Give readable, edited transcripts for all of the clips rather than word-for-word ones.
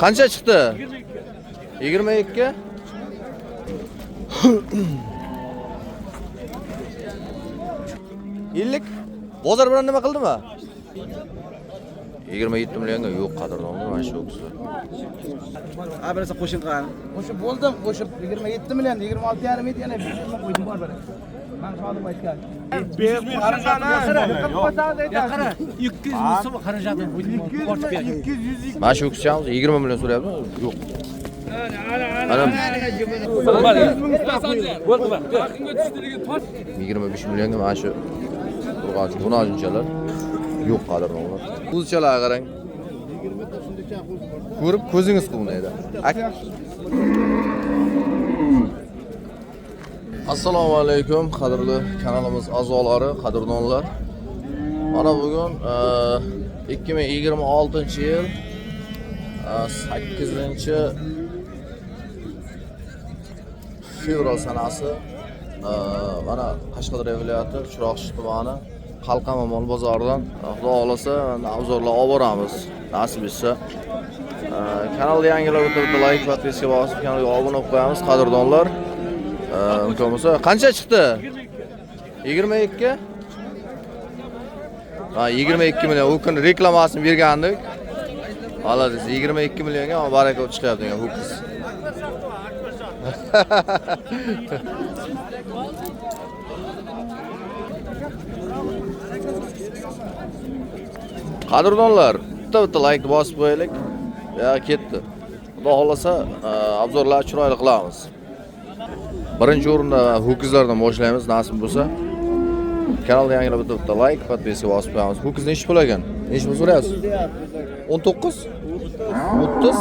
Qancha chiqdi? 22. Yillik bozor bilan nima qildimi? 27 millionga yo'q qadrdonlar mana shu o'g'izlar. Ha, birisi qo'shin qilgan. Qo'shib bo'ldim, qo'shib 27 million, 26,5 edi, yana 5 million qo'ydim bor bari. Men xodim aytgan. 500 ming Qara, 200 ming so'm xarajatini qo'ydim. Ortib berdim. 200 Mana shu o'g'izchamiz 20 million so'rayapti. Yo'q. Mana 25 millionga mana shu urg'ochi bunaunchalar yo'q qadrdonlar. O'zchalarga qarang. Ko'rib ko'zingiz quvnaydi. Assalomu alaykum qadrli kanalimiz a'zolari, qadrdonlar. Mana bugun 2026-yil 8 fevral sanasi mana Qashqadaryo viloyati Chiroqchi tumani Qalqama mol bozoridan Xudo xohlasa obzorlar olib boramiz nasib etsa. Kanalga yangilar o'tib like, podpiska bosib kanalga obuna bo'lib qo'yamiz qadrdonlar. Imkon bo'lsa qancha chiqdi? 22. Ha, 22 million. U kun reklamasini bergandik. Молодец, 22 millionga baraka bo'lib chiqyapti degan ho'kiz. Qadrdonlar, bitta bitta like bosib qo'yaylik. Ya ketdi. Xudo xohlasa, obzorlar chiroyli qilamiz. Birinchi o'rinda ho'kizlardan boshlaymiz, nasib bo'lsa. Kanalda yangilar bitta bitta like, podpiska bosib qo'yamiz. Ho'kiz nechi pul ekan? Nechi pul so'rayapsiz? 19? 30?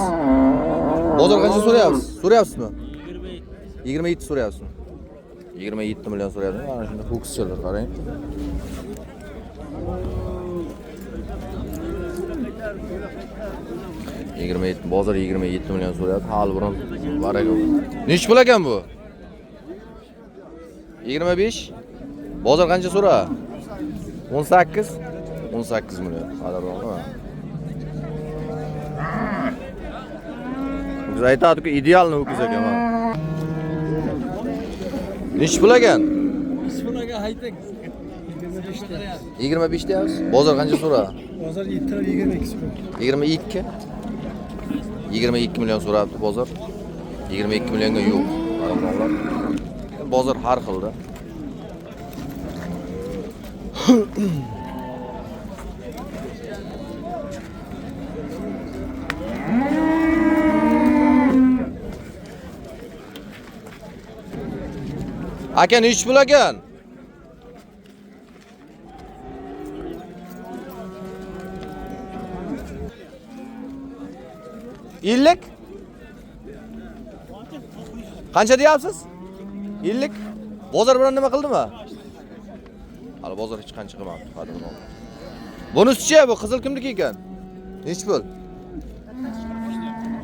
Bozor qancha so'rayapsiz? So'rayapsizmi? 27 so'rayapsizmi? 27 million so'rayapti. Mana shunda ho'kizchalar qarang. 27 bozor 27 million so'rayapti. Hali biron baraka. Nechi pul ekan bu? 25? Bozor qancha so'ra? 18? 18 million. Qadrdonlar. Ho'kiz aytadi-ku, idealni ho'kiz ekan mana. Nechi pul ekan? 25 deyapsiz. Bozor qancha so'ra? Bozor 7 22 so'm. 22. 22 million so'rabdi bozor. 22 millionga yo'q. Qadrdonlar. Bozor har xilda. Aka nechi pul ekan? Ellik? Qancha deyapsiz? 50? Bozor bilan nima qildimi? Hali bozor hech qancha qilmabdi, qadrdon. Bunisi-chi, bu qizil kimniki ekan? Nechi pul?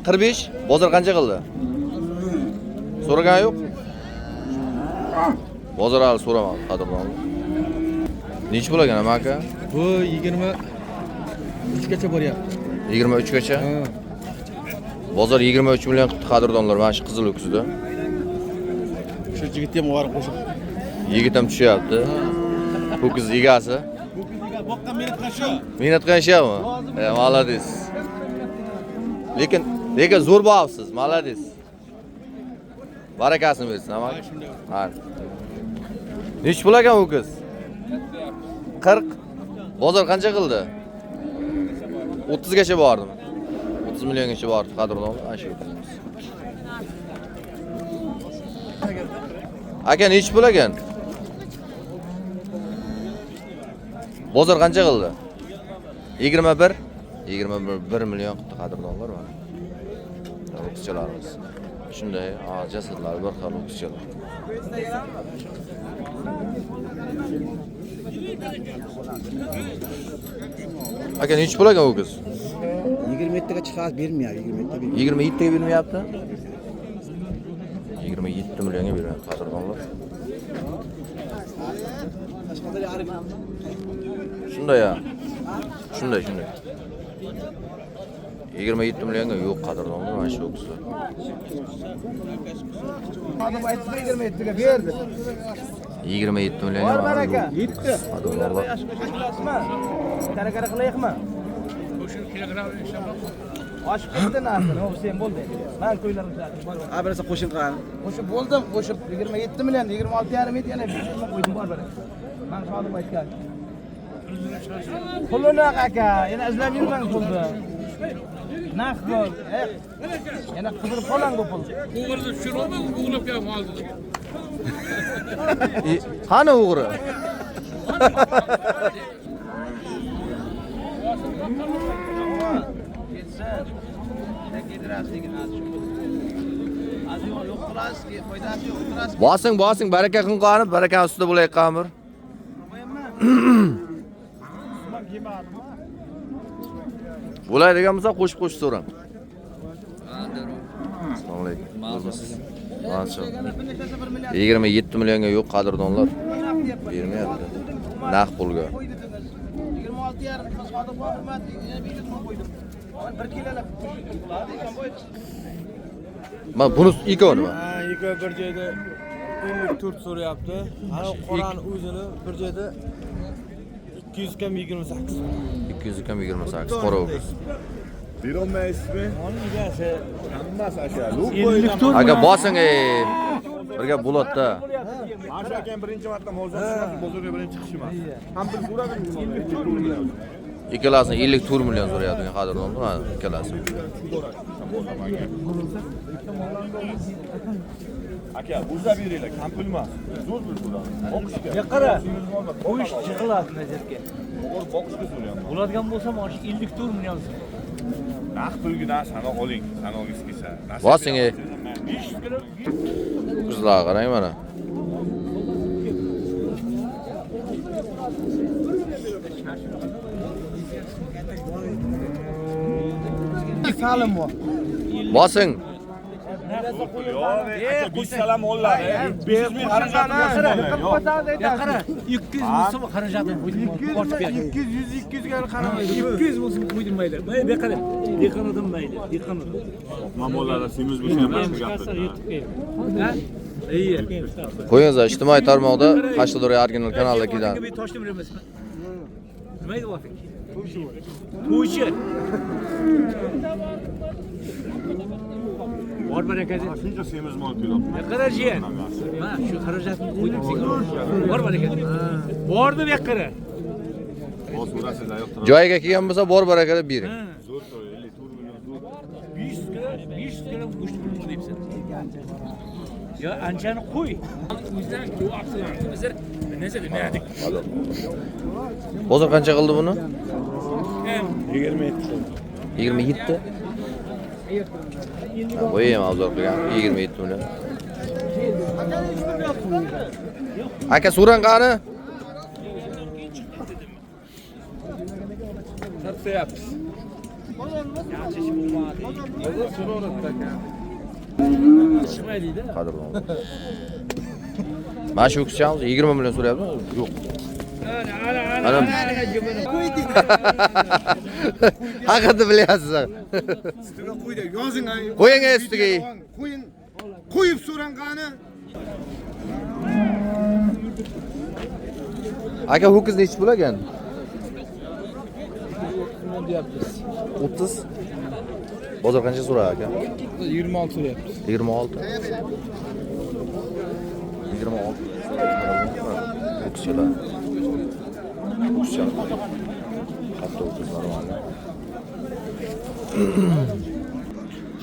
45. Bozor qancha qildi? So'ragan yo'q? Bozor hali so'ramadi, qadrdon. Nechi pul ekan, aka? Bu 23 gacha boryapti. 23 gacha? Bozor 23 million qilibdi qadrdonlar, mana shu qizil ho'kizda. Shu yigitga ham borib qo'shib. Yigit ham tushyapti. Ho'kiz egasi. Boqqan mehnat qilgan. Mehnat qilishyapmi? E, молодец. Lekin zo'r bo'psiz, молодец. Barakasini bersin, ama. Ha. Nechi pul ekan ho'kiz? 40. Bozor qancha qildi? 30 gacha bordimi? 30 milliongacha bordi qadrdonlar, ana shu yerda. Aka nechi pul ekan? Bozor qancha qildi? 21. 21 million qildi qadrdonlar mana. Ho'kizchalarimiz. Shunday, jasadlar bir xil ho'kizchalar. Aka nechi pul ekan ho'kiz? 27 ga chiqarib bermayapti, 27 ga. 27 ga bermayapti. 27 millionga bermayapti qadrdonlar. Shunday ya. Shunday, shunday. 27 millionga yo'q qadrdonlar mana shu ho'kizlar. Adam aytdi 27 ga berdi. 27 millionga Bor baraka. Yetti. Qadrdonlar. Karakara qilaylikmi? Oshib ketdi narxi, nima bo'lsa ham bo'ldi. Men qo'ylarim zaten bor. Ha, birisi qo'shin qilgan. Qo'shib bo'ldim, qo'shib 27 million, 26,5 edi, yana 500 ming qo'ydim bor baraka. Men sodiq aytgan. Pulini aka, yana izlab yurmang pulni. Naqd bor. Yana qidirib qolang bu pulni. O'g'irni tushirolmay, o'g'irlab kelib oldi. Qani o'g'ri? Bosing, bosing, baraka qilin qani, baraka ustida bo'layotgan bir. Bo'ladigan bo'lsa qo'shib-qo'shib so'rang. Assalomu alaykum. 27 millionga yo'q qadrdonlar. Bermayapti. Naqd pulga. 26,5 sodiq bor, hurmat, yana 500 ming qo'ydim. Bir kilolab qo'shib. Mana buni ikkovini. Ha, ikkovi bir joyda 54 so'rayapti. Ana qorani o'zini bir joyda 200 kam 28. 200 kam 28 qora ho'kiz. Berolmaysizmi? Egasi Hammasi aka. Aka bosing ey. Birga bo'ladi-da. Mana shu akam birinchi marta mozor chiqadi, bozorga birinchi chiqishi emas. Ham bir so'radi. Ikkalasini 54 million so'rayapti qadrdonlar, mana ikkalasi. Aka, bo'lsa beringlar, kam pul emas. Zo'r pul so'radi. Boqishga. Qara. Qo'yish jig'iladi nazarga. Boqishga so'rayapman. Bo'ladigan bo'lsa, mana shu 54 million so'm. Naqd pulgina sanoq oling, sanog'ingiz kelsa. Bosing ey. Qizlarga qarang mana. Salim bu. Bosing. Yo'q, aka, 5 salam oladi. 500 ming xarajat. Qara, 200 ming so'm xarajatini qo'ydim. 200, 100, 200 ga qaramaydi. 200 bo'lsin qo'ydim mayli. Mayli, beqara. Dehqon odam mayli, dehqon odam. Mollarda semiz bo'lsa ham boshqa gapdir. Ha? Iyi. Qo'yingizlar ijtimoiy tarmoqda Qashqadaryo original kanalidagidan. Toshni bilamasmi? Nima edi u? To'ychi. Bor baraka. Shuncha semiz mol keladi. Qara jiyan. Mana shu xarajatni qo'ydim senga. Bor baraka. Bordi bu yoqqa. Bosaverasiz, ayoq turadi. Joyiga kelgan bo'lsa bor baraka deb bering. Zo'r to'y, 54 million zo'r. 500 kilo, 500 kilo go'sht pulini deyapsan. Ya anchani qo'y. O'zidan ko'p bizlar nima demaydik. Bozor qancha qildi buni? 27. 27. Ha, bu ham obzor qilgan 27 million. Aka so'rang qani? Tartayapmiz. Qadrdon. Mana shu ho'kizchamiz 20 million so'rayapti. Yo'q. Ana. Haqiqatni bilyapsiz. Qo'ydi, yozing. Qo'ying ustiga. Qo'ying. Qo'yib so'rang qani. Aka ho'kiz nechi pul ekan? 30. Bozor qancha so'radi aka? 26 so'rayapmiz. 26. 26. Ho'kizchalar. Ho'kizchalar. Katta ho'kizlar mana.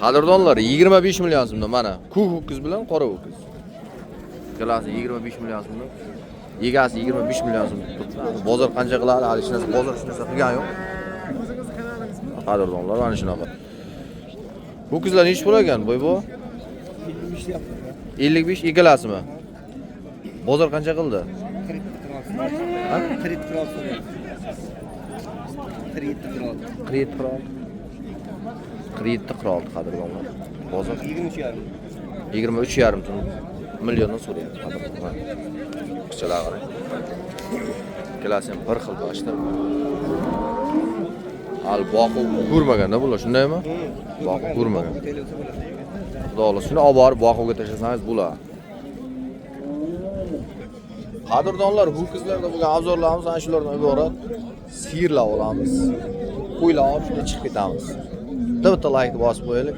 Qadrdonlar 25 million so'mdan mana ko'k ho'kiz bilan qora ho'kiz. Ikkalasi 25 million so'mdan. Egasi 25 million so'm turibdi. Bozor qancha qiladi? Hali hech narsa bozor hech narsa qilgani yo'q. Qadrdonlar mana shunaqa. Ho'kizlar nechi pul ekan, boybo? 55 ikkalasimi? Bozor qancha qildi? Ha? 47 so'rayapti. 47 qirol. 47 qirol. 47 qirol qadrdonlar. Bozor 23,5. 23,5 milliondan so'rayapti qadrdonlar. Qichalar qarang. Ikkalasi ham bir xil boshda. Hali boqib ko'rmaganda bular, shundaymi? Boqib ko'rmagan. Xudo xohlasa, shuni olib borib boquvga tashlasangiz bo'ladi. Qadrdonlar, ho'kizlarda bo'lgan obzorlarimiz ana shulardan iborat. Siyirlar olamiz. Qo'ylar olib shunday chiqib ketamiz. Bitta like bosib qo'yaylik.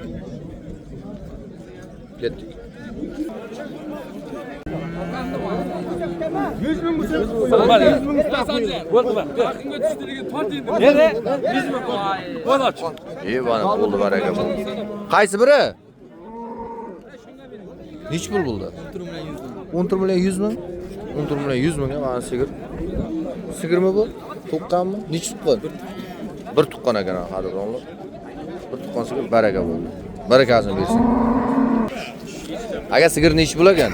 Ketdik. 100 ming bo'lsa, 100 ming Mana bo'ldi baraka bo'ldi. Qaysi biri? Nechi pul bo'ldi? 14 million 100 ming. 14 million 100 ming mana sigir. Sigirmi bu? Tuqqanmi? Nechi tuqqan? Bir tuqqan ekan, qadrdonlar. Bir tuqqan sigir baraka bo'ldi. Barakasini bersin. Aka sigir nechi pul ekan?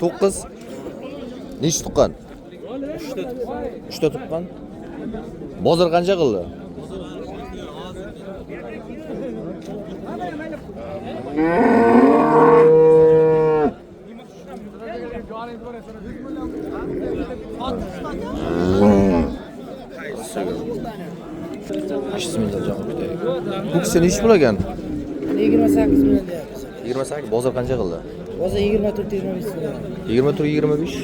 9. Nechi tuqqan? 3 ta tuqqan. Bozor qancha qildi? Bismillah javob beraylik. Bu kishi nechi pul ekan? 28 million deyapmiz. 28 bozor qancha qildi? Bozor 24 25 million. 24 25.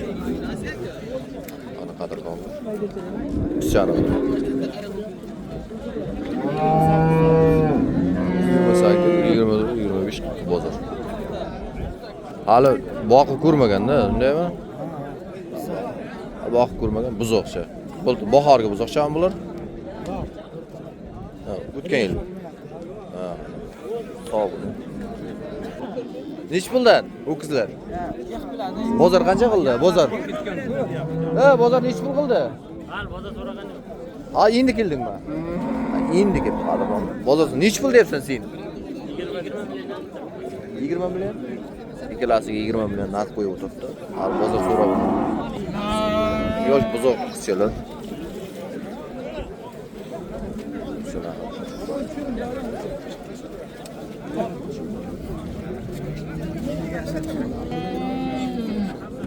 Ana qadrdonlar. Pichani. 28 24 25 bozor. Hali boqib ko'rmaganda, shundaymi? Boqib ko'rmagan buzoqcha. Bo'ldi, bahorgi buzoqchami bular? Ha, o'tgan yil. Ha. Sog' bo'ling. Nechi puldan ho'kizlar? Bozor qancha qildi? Bozor. Ha, bozor nechi pul qildi? Hali bozor so'ragan yo'q. Ha, endi keldingmi? Ha, endi kelib qoldim. Bozor nechi pul deyapsan sen? 20 million. Ikkalasiga 20 million narx qo'yib o'tiribdi. Hali bozor so'rab. Yosh buzoq qizchalar. Shunaqa.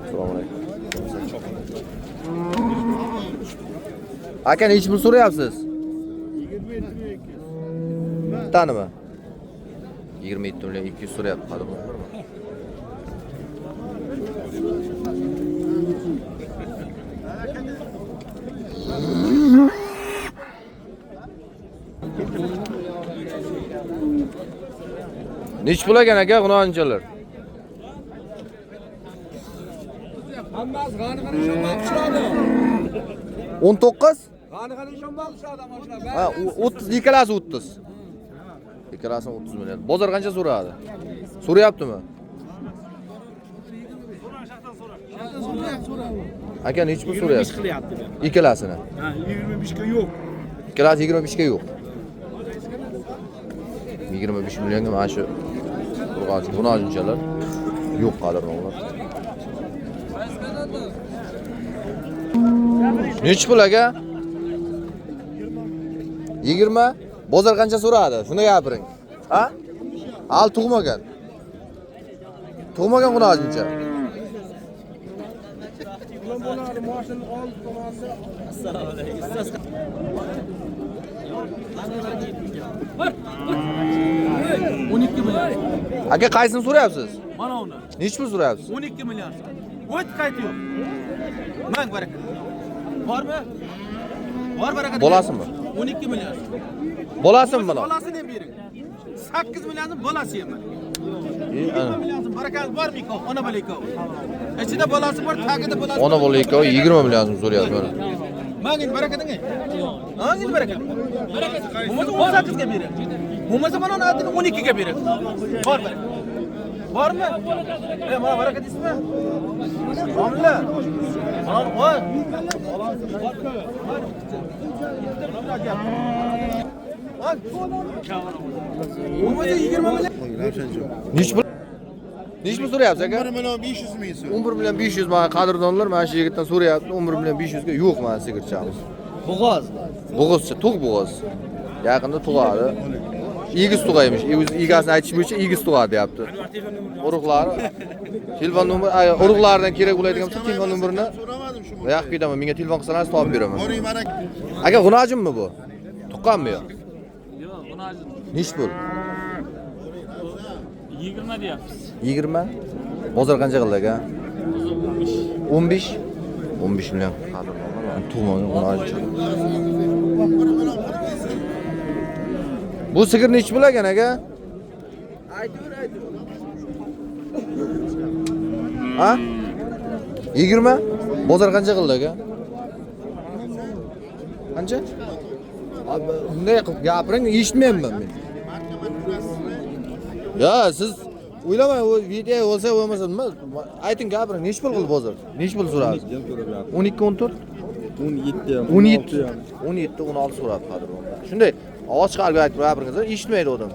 Assalomu alaykum. Aka nechi pul so'rayapsiz? 27 Tanimi? 27 million 200 so'rayapti qadrdonlar. Nechi pul ekan aka g'unonchalar? Hammasi g'ani-g'ani ishonmay qishladi. 19? G'ani-g'ani ishonmay qishladi mashina. Ha, 30 ikkalasi 30. Ikkalasi 30 million. Bozor qancha so'radi? So'rayaptimi? Aka nechi pul so'rayapsiz? qilyapti. Ikkalasini. Ha, 25 ga yo'q. Ikkalasi 25 ga yo'q. 25 millionga mana shu urg'ochi g'unojinchalar yo'q qadrdonlar. Nechi pul aka? 20. Bozor qancha so'radi? Shuni gapiring. Ha? Hali tug'magan. Tug'magan g'unojincha. Assalomu alaykum. 12 million. Aka qaysini so'rayapsiz? Mana uni. Nechi pul so'rayapsiz? 12 million. O't qaytib yo'q. Mang baraka. Bormi? Bor baraka. Bolasimi? 12 million. Bolasimi buni? Bolasini ham bering. 8 millionni bolasi ham. 20 million barakasi bormi ikkovi? Ona bola ikkovi. Ichida bolasi bor, tagida bolasi. Ona bola ikkovi 20 million so'rayapti mana. Mang endi baraka deng. Mang endi baraka. Bo'lmasa 18 ga bering. Bo'lmasa mana uni atini 12 ga bering. Bor baraka. Bormi? Mana baraka deysizmi? Domla. Mana qo'y. Bo'lmasa 20 million. Nechi pul? Nechi pul so'rayapsiz aka? 1 million 500 ming so'm. 11 million 500 mana qadrdonlar mana shu yigitdan so'rayapti. 11 million 500 ga yo'q mana sigirchamiz. Bo'g'oz. Bo'g'ozcha, to'q bo'g'oz. Yaqinda tug'adi. Egiz tug'aymish. Egasini aytish bo'yicha egiz tug'adi deyapti. Urug'lari telefon nomeri, urug'laridan kerak bo'ladigan bo'lsa telefon nomerini yoqib ketaman. Menga telefon qilsangiz topib beraman. Boring baraka. Aka, g'unajimmi bu? Tuqqanmi yo'q? Yo'q, buni Nech pul? 20 deyapmiz. 20. Bozor qancha qildi aka? 15. 15 million. Tug'magan 16. Bu sigir nechi pul ekan aka? Ha? 20? Bozor qancha qildi aka? Qancha? Abi, bunday qilib gapiring, eshitmayapman men. Ya siz o'ylamang, u video bo'lsa bo'lmasa nima? Ayting, gapiring, nechi pul qildi bozor? Nechi pul so'radi? 12 14 17 ham. 17 17 16 so'radi qadrdonlar. Shunday ovoz chiqarib aytib gapiringiz, eshitmaydi odam.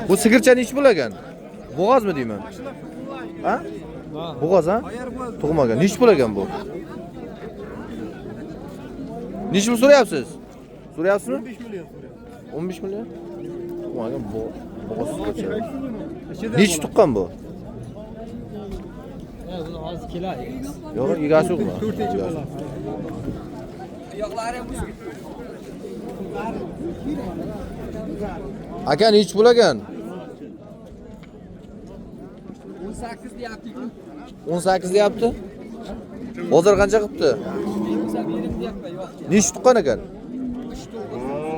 Bu sigircha nechi pul ekan? Bo'g'ozmi deyman? Ha? Bo'g'oz ha? Tug'magan. Nechi pul ekan bu? Nechi pul so'rayapsiz? So'rayapsizmi? 15 million so'rayapti. 15 million? Tug'magan bo'g'oz sigircha. Nechi tuqqan bu? Buni hozir keladi. Yo'q, egasi yo'qmi? 4-chi bolasi. Aka, nechi pul ekan? 18 deyapti. 18 deyapti. Bozor qancha qilibdi? Nechi tuqqan ekan?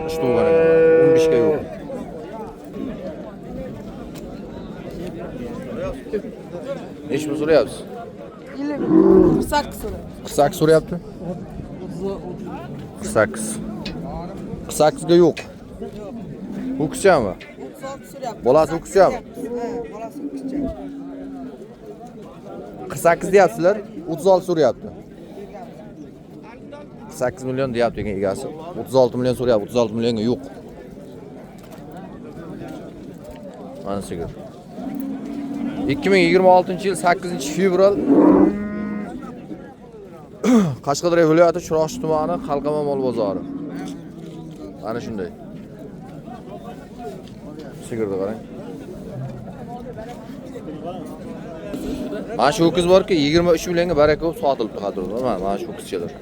3 tug'gan ekan. 15 ga yo'q. Nechi pul so'rayapsiz? 48 so'rayapti. 48 so'rayapti. 48. 48 ga yo'q. Ho'kizchami? 36 so'rayapti. Bolasi ho'kizchami? Ha, bolasi ho'kizcha. 48 deyapsizlar, 36 so'rayapti. 48 million deyapti ekan egasi. 36 million so'rayapti, 36 millionga yo'q. Mana sigir. 2026-yil 8-fevral Qashqadaryo viloyati Chiroqchi tumani Qalqama mol bozori. Mana shunday. Sigirni qarang. Mana shu ho'kiz borki, 23 millionga baraka bo'lib sotilibdi qadrdonlar. Mana shu ho'kizchalar.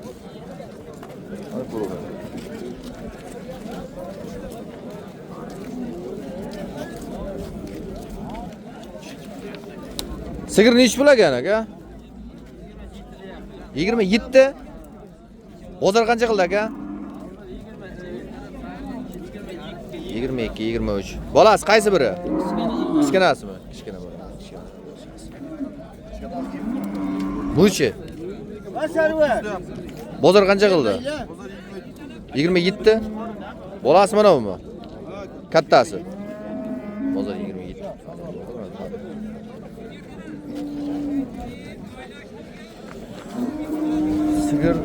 Mana ko'ring. Sigir nechi pul ekan aka? 27. Bozor qancha qildi aka? 22, 23. Bolasi qaysi biri? Kichkinasimi? Kichkina bola. Buchi. Bozor qancha qildi? 27. Bolasi mana bumi? Kattasi. Bozor 27. Sigir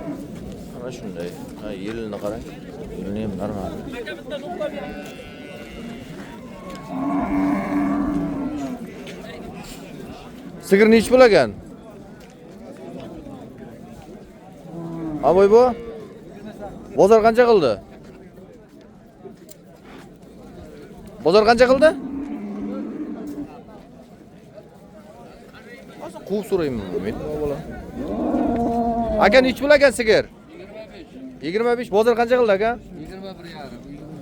mana shunday. Ha, yelini qarang. Yelini ham normal. Sigir nechi pul ekan? Ha, boy bu? Bozor qancha qildi? Bozor qancha qildi? Hozir quvib so'rayman men bola. Aka, nechi pul ekan sigir? 25. Bozor qancha qildi aka?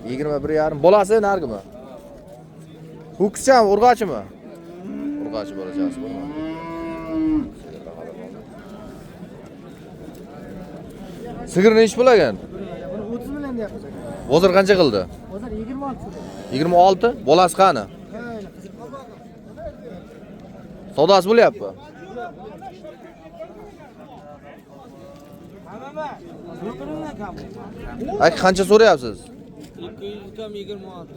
21,5. 21,5. Bolasi nargimi? Ho'kizchami, urg'achimi? Urg'achi bolachasi bormi? Sigir nechi pul ekan? Buni 30 million deyapmiz aka. Bozor qancha qildi? Bozor 26 so'rayapti. 26. Bolasi qani? Savdosi bo'lyapti. Aka, qancha so'rayapsiz? 200 kam 26.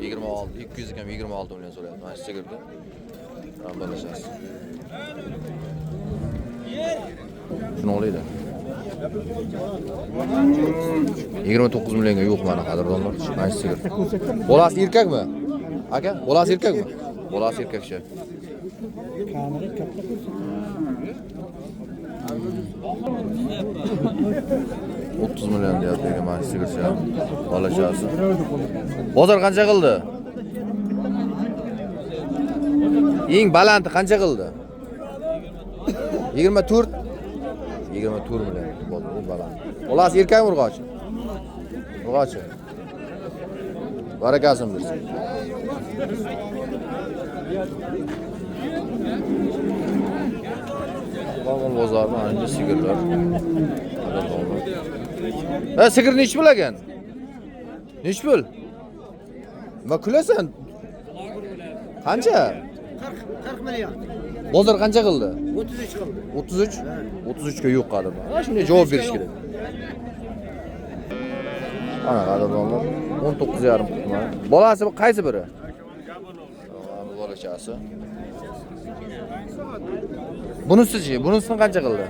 26, 200 kam 26 million so'rayapti. Mana shu sigirni. Mana bolachasi. Shuni olaydi. 29 millionga yo'q mana qadrdonlar. Mana shu sigir. Bolasi erkakmi? Aka, bolasi erkakmi? Bolasi erkakcha. Kamera katta ko'rsatadi. 30 million deyapti ekan mana shu sigircha. Bolachasi. Bozor qancha qildi? Eng balanti qancha qildi? 24. 24 million bo'ldi, eng baland. Bolasi erkakmi, urg'ochi? Urg'ochi. Barakasini bersin. Mol bozorida ancha sigirlar. Ha, sigir nechi pul ekan? Nechi pul? Nima kulasan? Qancha? 40 million. Bozor qancha qildi? 33 qildi. 33? 33 ga yo'q qadrdon. Ana shunday javob berish kerak. Ana qadrdonlar 19,5 qildi. Bolasi qaysi biri? Bolachasi. Bunisi-chi? Bunisini qancha qildi?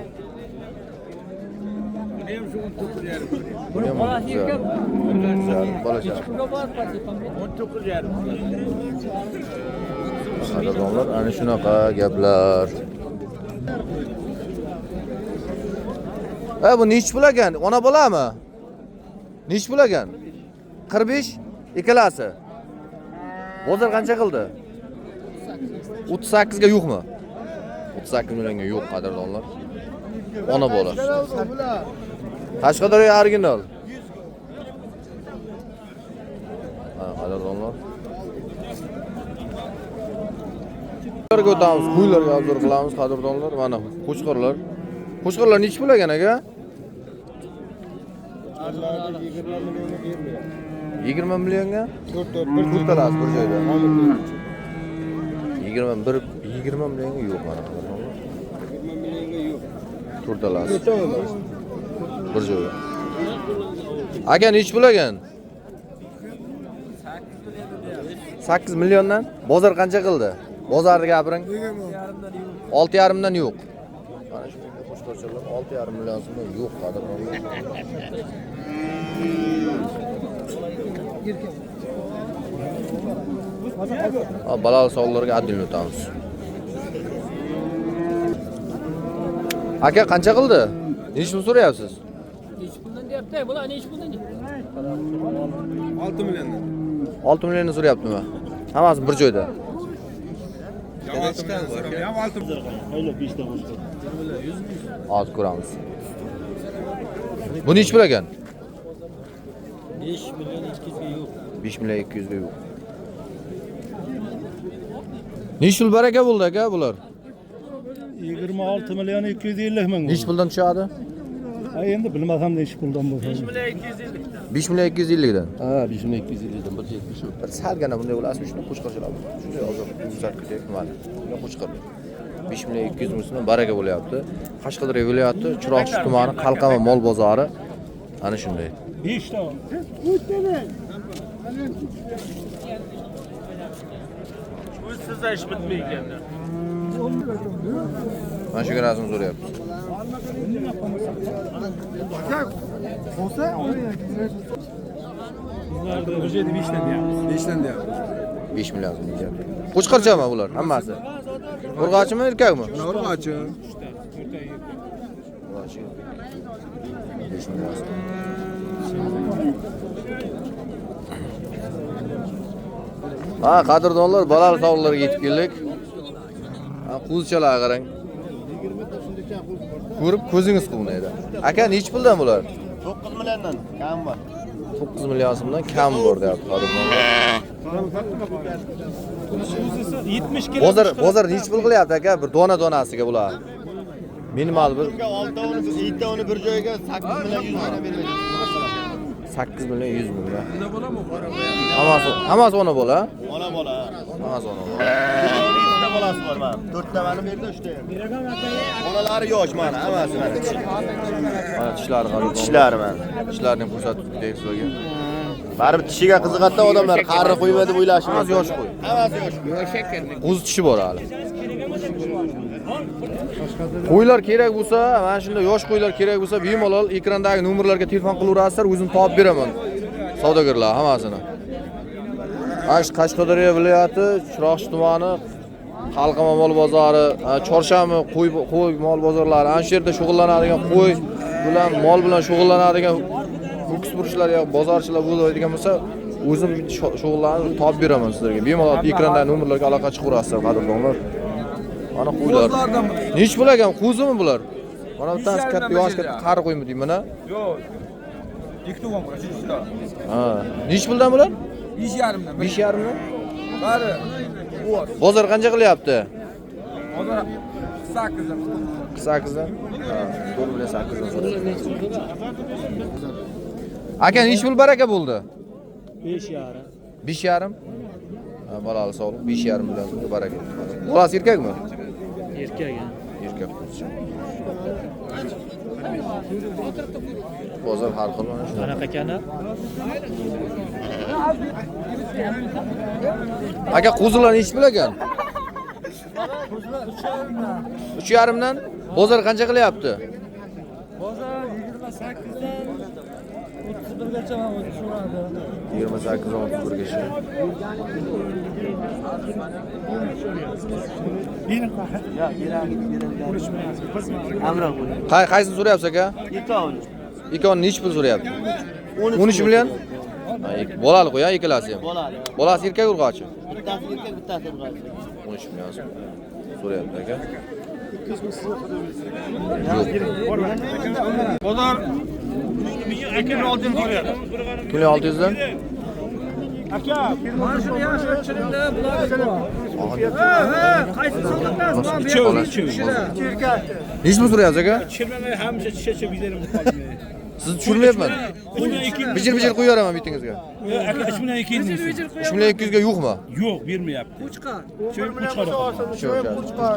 Buni ham bolasi erkak. Bolachasi. 19,5. Qadrdonlar, ana shunaqa gaplar. Bu nechi pul ekan? Ona bolami? Nechi pul ekan? 45 ikkalasi. Bozor qancha qildi? 38 ga yo'qmi? 38 millionga yo'q qadrdonlar. Ona bola. Qashqadaryo original. Ha, qadrdonlar. O'tamiz, qo'ylarga obzor qilamiz qadrdonlar. Mana qo'chqorlar. Qo'chqorlar nechi pul ekan aka? 20 millionga? To'rttalasi bir joyda. 21 20 millionga yo'q mana. 20 millionga yo'q. To'rttalasi. Bir joyda. Aka nechi pul ekan? 8 milliondan. Bozor qancha qildi? Bozorni gapiring. 6,5 dan yo'q. Mana shu qo'chqorchalar 6,5 million so'mdan yo'q qadrdonlar. Balal savollarga adil o'tamiz. Aka qancha qildi? Nechi pul so'rayapsiz? Nechi puldan deyapti? Bular nechi puldan? 6 milliondan. 6 milliondan so'rayaptimi? Hammasi bir joyda. Hozir ko'ramiz. Bu nechi pul ekan? 5 million 200 ga yo'q. 5 million 200 ga yo'q. Nechi pul baraka bo'ldi aka bular? 26 million 250 ming. Nechi puldan tushadi? Ha, endi bilmasam nechi puldan bo'lsa. 5 million 250. 5 million 250 dan. Ha, 5 million 250 dan 170. Bir salgina bunday bo'lasi shuni qo'chqorchalar. Shunday hozir uzatib ketaylik mana. Buni qo'chqor. 5 million 200 ming so'mdan baraka bo'lyapti. Qashqadaryo viloyati Chiroqchi tumani Qalqama mol bozori ana shunday. 5 ta. O'zsiz ish bitmaydi. Mana shu rasm so'rayapti. Bir joyda 5 dan deyapmiz. 5 dan deyapmiz. 5 million so'm deyapti. Qo'chqorchami bular hammasi? Urg'ochimi, erkakmi? Urg'ochi. Urg'ochi. 5 million so'm. Ha, qadrdonlar, balal savollarga yetib keldik. Ha, qo'zichalarga qarang. Ko'rib ko'zingiz quvnaydi. Aka, nechi puldan bular? 9 milliondan kam bor. 9 million so'mdan kam bor deyapti qadrdonlar. 70 kilo. Bozor nechi pul qilyapti aka? Bir dona donasiga bular. Minimal bir 6 tavuni, 7 tavuni bir joyga 8 million 100 mingdan beriladi. 8 million 100 ming. Hammasi ona bola. Ona bola. Hammasi ona bola. Bitta bolasi bor mana. 4 ta mana bu yerda 3 ta. Bolalari yosh mana, hammasi mana. Mana tishlari qarang. Tishlari mana. Tishlarini ko'rsatib ketaylik sizlarga. Baribir tishiga qiziqadi odamlar, qari qo'yma deb o'ylashi Hammasi yosh qo'y. Hammasi yosh qo'y. Qo'zi tishi bor hali. Qo'ylar kerak bo'lsa, mana shunday yosh qo'ylar kerak bo'lsa, bemalol ekrandagi nomerlarga telefon qilaverasizlar, o'zim topib beraman. Savdogarlar hammasini. Qashqadaryo viloyati Chiroqchi tumani Qalqama mol bozori, chorshanba qo'y mol bozorlari, ana shu yerda shug'ullanadigan qo'y bilan, mol bilan shug'ullanadigan ho'kiz burishlar yo bozorchilar bo'ladigan bo'lsa, O'zim shug'ullanib topib beraman sizlarga. Bemalol ekrandagi nomerlarga aloqa chiqaverasizlar, qadrdonlar. Mana qo'ylar. Nech pul ekan? Qo'zimi bular? Mana bittasi katta, yoshi katta qari qo'ymi deyman, ha? Yo'q. Ikkita o'n bor, uchta. Ha. Nech puldan bular? 5,5 dan. 5,5 dan? Bari. Bozor qancha qilyapti? Bozor 8 dan. 8 dan? Ha, 4 bilan 8 dan so'rayapti. Aka, nech pul baraka bo'ldi? 5,5. 5,5? Ha, bolali sog'liq, 5,5 million baraka. Bolasi erkakmi? Erkak. Erkak qo'zicha. Bozor har xil mana shu. Qanaqa ekani? Aka, qo'zilar nech pul ekan? 3,5 dan. Bozor qancha qilyapti? Bozor 28 dan 31 gacha so'radi. 28 dan 31 gacha. Qaysini so'rayapsiz aka? Ikkovini. Ikkovini nech pul so'rayapti? 13 million? Bolali qo'y, ikkalasi ham. Bolali. Bolasi erkak urg'ochi? Bittasi erkak, bittasi urg'ochi. 13 million so'rayapti aka. Bozor 2600 so'rayapti. 2600 dan? Aka, mana shuni yaxshi chirinda bular. Ha, qaysi sonliqdan? Nech pul so'rayapsiz aka? Tushirmamay hamisha tushacha bizarim qolmay. Sizni tushirmayapman. Bijir-bijir qo'yaveraman bittingizga. Aka, 3200. 3200 ga yo'qmi? Yo'q, bermayapti. Qo'chqor.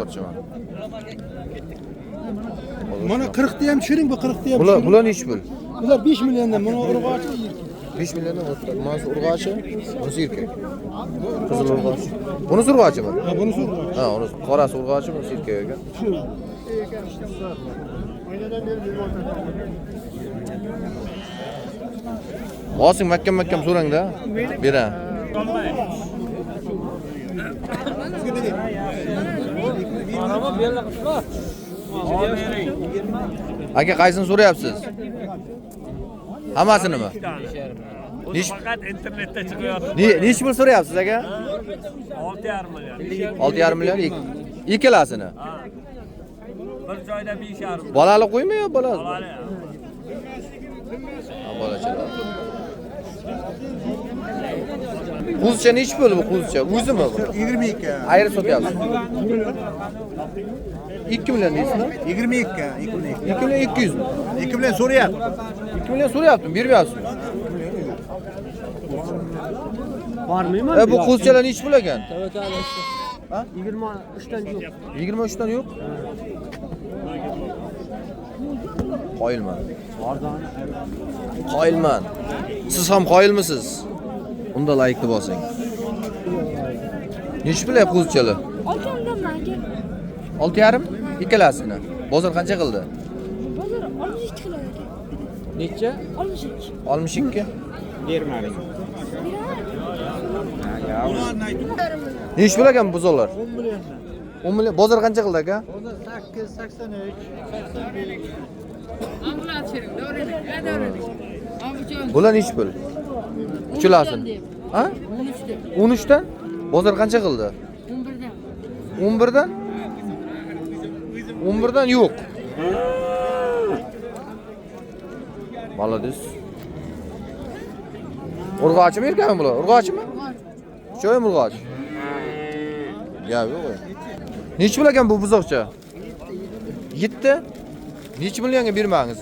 Qo'chqor. Mana 40 ta ham tushiring, bu 40 ta ham. Bular nech pul? Bular 5 milliondan, mana urg'ochi 5 milliondan o'tdi. Bunisi urg'ochi, bunisi erkak. Qizil urg'ochi. Bunisi urg'ochimi? Ha, bunisi urg'ochi. Ha, unisi qorasi urg'ochi, bunisi erkak ekan. Bosing mahkam-mahkam so'rang-da. Bera. Aka, qaysini so'rayapsiz? Hammasinimi? O'zi faqat internetda chiqyapti. Nech pul so'rayapsiz aka? 6,5 million. 6,5 million ikkalasini. Bir joyda 5,5. Bolali qo'ymi yo bola? Bolali. Ha, bolachalar. Qo'zicha nech pul bu qo'zicha? O'zimi bu? 22. Ayri sotyapsiz. 2 million deysizmi? 22, 2 2 million 200 mi? 2 million so'rayapti. 2 million so'rayaptim, bermayapsizmi? Bormayman. Bu qo'zichalar nech pul ekan? Ha? 23 dan yo'q. 23 dan yo'q? Qoyilman. Qoyilman. Siz ham qoyilmisiz? Unda like-ni bosing. Nech pul qo'zichalar? 6,5 aka. 6,5 ikkalasini. Bozor qancha qildi? Bozor 62 qiladi aka. Necha? 62. 62? Bermadim. Nech pul ekan buzovlar? 10 million. 10 million. Bozor qancha qildi aka? Bozor 8, 83, 85. Bular nech pul? Uchalasini. Ha? 13 dan? Bozor qancha qildi? 11 dan. 11 dan? 11 dan yo'q. Молодец. Urg'ochimi erkakmi bular? Urg'ochimi? Uchoymi urg'och? Gap yo'q. Nech pul ekan bu buzoqcha? 7. Necha millionga bermangiz?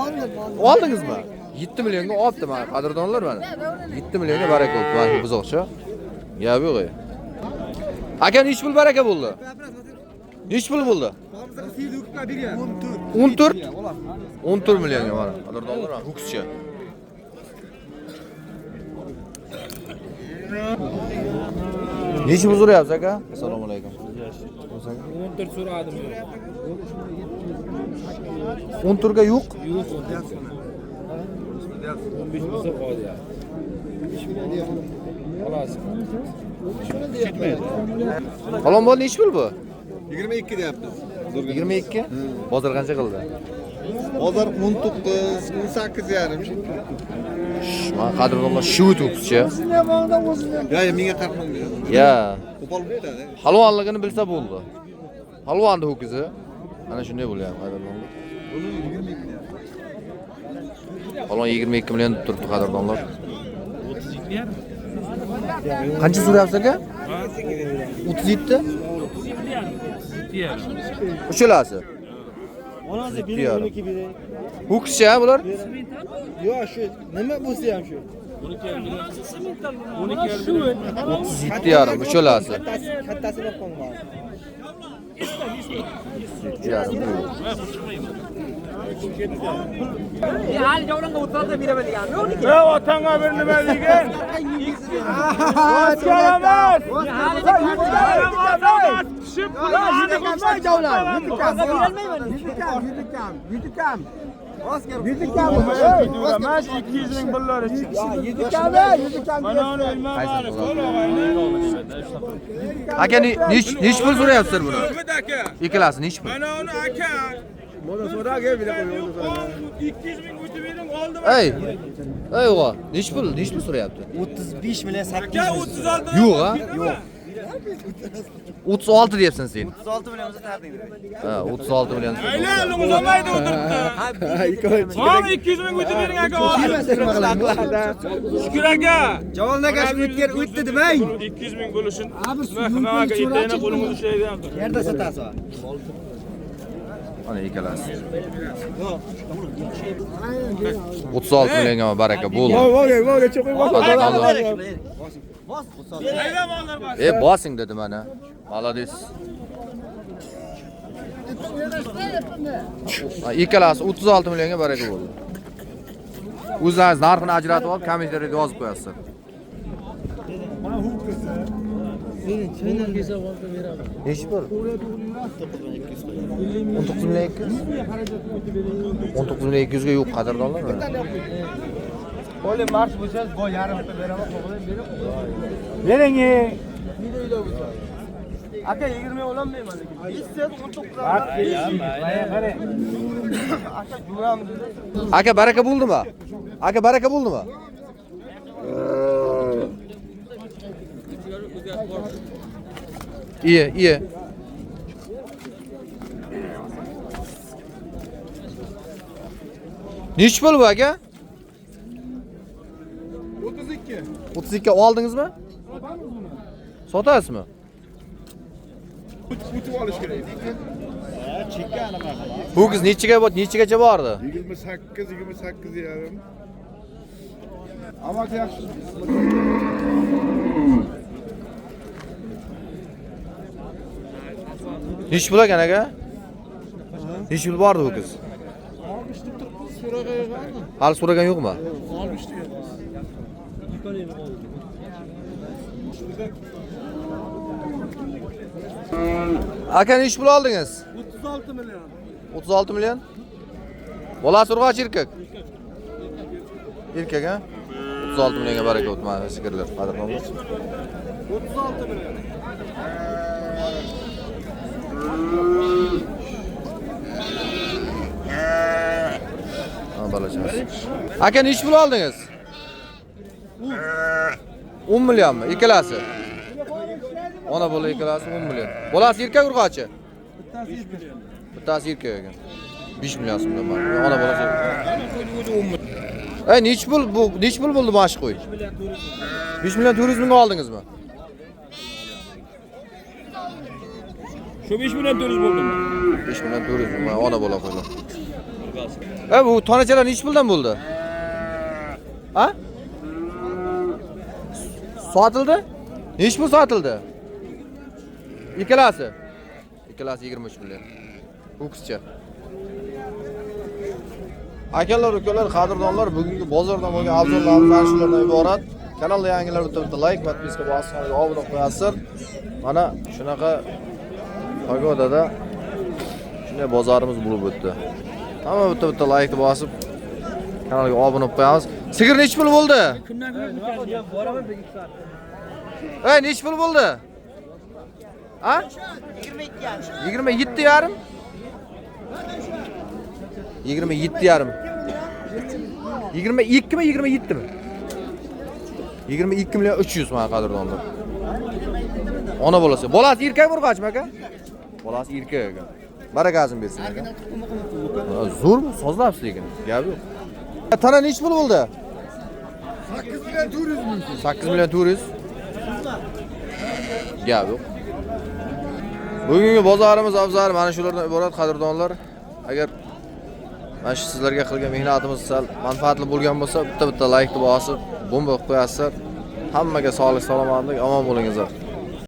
Oldim. Oldingizmi? 7 millionga olibdi mana qadrdonlar mana. 7 millionga baraka bo'ldi mana shu buzoqcha. Gap yo'q. Aka, nech pul baraka bo'ldi? Nech pul bo'ldi? 14. 14 millionga mana qadrdonlar mana ho'kizcha. Necha pul so'rayapsiz aka? Assalomu alaykum. 14 so'radim. 14 ga yo'q? Yo'q. 15 bo'lsa qolyapti. Xolos. Falon bol necha pul bu? 22 deyapmiz. 22? Bozor qancha qildi? Bozor 19, 18 yarim shekilli. Mana qadrdonlar shuvit ho'kizcha. Ya, ya menga qarmang. Ya. Qo'pol bitadi. Halvonligini bilsa bo'ldi. Halvonni ho'kizi. Mana shunday bo'lyapti qadrdonlar. Halvon 22 million deb turibdi qadrdonlar. 32,5. Qancha so'rayapsiz aka? 37? 37,5. Uchalasi. Onasi bering, 12 bering. Ho'kizcha bular? Yo'q, shu nima bo'lsa ham shu. 37,5 uchalasi. Kattasini olib qolma. 7,5. Hali javlonga 36 beraman degan. Ya otangga bir nima degan? Emas. Emas, 200 ming pullar ichi. Aka, nech pul so'rayapsizlar buni? Ikkalasi nech pul? Mana uni aka. Mana so'raga bir 200 ming o'tib bering, oldim. Ey. Ey o'g'il, nech pul so'rayapti? 35 million 800. Aka 36. Yo'q, ha? Yo'q. 36 deyapsan sen. 36 million bo'lsa taqdim. Ha, 36 million. Aylan, uzamaydi o'tiribdi. Ha, 200 ming o'tib bering aka. Shukur aka. Javon aka shu o'tgan o'tdi demang. 200 ming bo'lishin. Nima aka, ertaga qo'lingiz ushlaydi. Yerda satasiz. Mana ikkalasi. 36 millionga baraka bo'ldi. Bosing dedi mana. Молодец. Ikkalasi 36 millionga baraka bo'ldi. O'zlaringiz narxini ajratib olib, kommentariyada yozib qo'yasizlar. Nechi pul? 19 million 200. 19 million 200 ga yo'q qadrdonlar. O'li marsh bo'lsangiz, bu yarimta beraman, qo'g'lim berib. Bering. Aka 20 ololmayman lekin. 5 19. Qarang. Aka yuramiz. Aka baraka bo'ldimi? Aka baraka bo'ldimi? İyi, iyi. Nechi pul bu aka? 32. 32 oldingizmi? Sotasizmi? O'tib olish kerak. Ho'kiz nechiga bor, nechigacha bordi? 28, 28,5. Amaki yaxshi. Nechi pul ekan aka? Nechi pul bordi ho'kiz? Hali so'ragan yo'qmi? Aka nechi pul oldingiz? 36 million. 36 million? Bolasi urg'och erkak? Erkak, ha? 36 millionga baraka o'tmadi, sigirlar, qadrdonlar. 36 million. Ha, bolachasi. Aka nechi pul oldingiz? 10 millionmi? Ikkalasi. Ona bola ikkalasi 10 million. Bolasi erkak urg'ochi? Bittasi erkak ekan. 5 million so'mdan bor. Ona bolasi. Ey, nechi pul bu? Nechi pul bo'ldi mana shu qo'y? 5 million 400 mingga oldingizmi? Shu 5 million 400 bo'ldimi? 5 million 400 ming ona bola qo'ylar. Ey, bu tonachalar nechi puldan bo'ldi? Ha? Sotildi? Nechi pul sotildi? Ikkalasi. Ikkalasi 23 million. Ho'kizcha. Akalar, ukalar, qadrdonlar, bugungi bozordan bo'lgan obzorlarimiz ana shulardan iborat. Kanalda yangilar bitta like, podpiska bosib, kanalga obuna qo'yasizlar. Mana shunaqa pagodada shunday bozorimiz bo'lib o'tdi. Hamma bitta like bosib kanalga obuna qo'yamiz. Sigir nechi pul bo'ldi? Ey, nechi pul bo'ldi? Ha? 27,5. 27,5. 22 mi, 27 mi? 22 million 300 mana, qadrdonlar. Ona bolasi. Bolasi erkak, urg'achmi, aka? Bolasi erkak ekan. Barakasini bersin, aka. Zo'r, sozlabsiz lekin. Gap yo'q. Tana nechi pul bo'ldi? 8 million 400 ming. 8 million 400. Gap yo'q. Bugungi bozorimiz obzori mana shulardan iborat, qadrdonlar. Agar mana shu sizlarga qilgan mehnatimiz sal manfaatli bo'lgan bo'lsa, bitta-bitta laykni bosib, bomba qilib qo'yasizlar. Hammaga sog'lik, salomatlik, omon bo'lingizlar.